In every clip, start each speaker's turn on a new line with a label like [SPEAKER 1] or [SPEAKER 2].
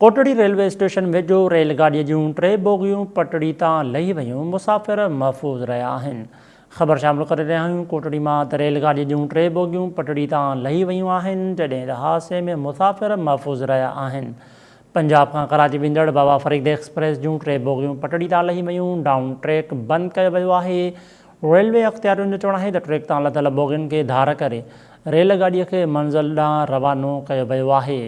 [SPEAKER 1] Kotri railway station ويجهو rail گاڏي جون ٽي بوگيون پٽڙي تان لهي ويون، مسافر محفوظ رهيا آهن. خبر شامل ڪري رهيا آهيون ڪوٽڙي مان ته ريل گاڏي جون ٽي بوگيون پٽڙي تان لهي ويون آهن، جڏهن ته حادثي ۾ مسافر محفوظ رهيا آهن. پنجاب کان ڪراچي ويندڙ بابا فريد ايڪسپريس جون ٽي بوگيون پٽڙي تان لهي ويون، ڊائون ٽريڪ بند ڪيو ويو آهي. ريلوي اختيارين جو چوڻ آهي ته ٽريڪ تان لٿل بوگين کي ڌار ڪري ريل گاڏي کي منزل ڏانهن روانو ڪيو ويو آهي.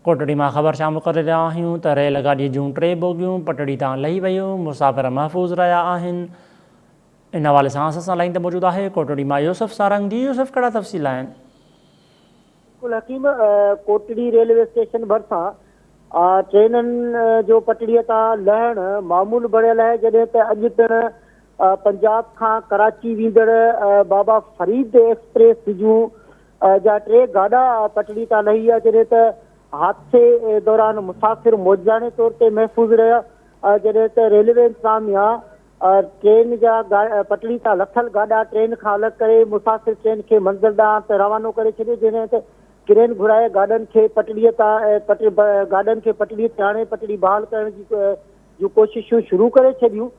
[SPEAKER 1] ڪوٽڙي مان خبر شامل ڪري رهيا آهيون ته ريل گاڏي جون ٽي بوگيون پٽڙي تان لهي ويون، مسافر محفوظ رهيا آهن. ان حوالي سان اسان سان لائين تي موجود آهي ڪوٽڙي مان يوسف سارنگ جي يوسف ڪهڙا تفصيل آهن؟
[SPEAKER 2] بلڪل حڪيم، ڪوٽڙي ريلوي اسٽيشن ڀرسان ٽرينن جو پٽڙي تان لهڻ معمول بڻيل آهي جڏهن ته اڄ پڻ پنجاب کان ڪراچي ويندڙ بابا فريد ايڪسپريس جون جا ٽي گاڏا پٽڙي تان لهي ويا جڏهن ته حادثي دوران مسافر معجزاڻي طور تي محفوظ رهيا جڏهن ته ريلوي انتظاميا ٽرين جا پٽڙي تان لٿل گاڏا ٽرين کان الڳ ڪري مسافر ٽرين کي منزل ڏانهن ته روانو ڪري ڇڏيو جڏهن ته ڪرين گهرائي گاڏن کي پٽڙي تان گاڏن کي پٽڙي تي آڻي پٽڙي بحال ڪرڻ جي جون ڪوششون شروع ڪري ڇڏيون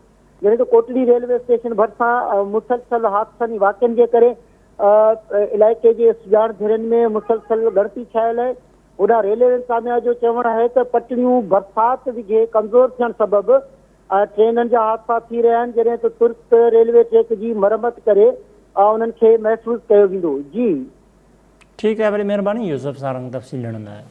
[SPEAKER 2] جڏهن ته ڪوٽڙي ريلوي اسٽيشن ڀرسان مسلسل حادثن واقعن جي ڪري علائقي جي سڄاڻ ڌرين ۾ مسلسل ڳڻتي ڇانيل آهي هوڏانهن ريلوي انتظاميا جو چوڻ آهي ته پٽڙيون برسات وگهي ڪمزور ٿيڻ سبب ٽرينن جا حادثا ٿي رهيا آهن جڏهن ته ترت ريلوي ٽريڪ جي مرمت ڪري انهن کي محفوظ ڪيو ويندو. جي.
[SPEAKER 1] ٺيڪ آهي وڏي مهرباني يوسف سارنگ تفصيل ڏيڻ لاء.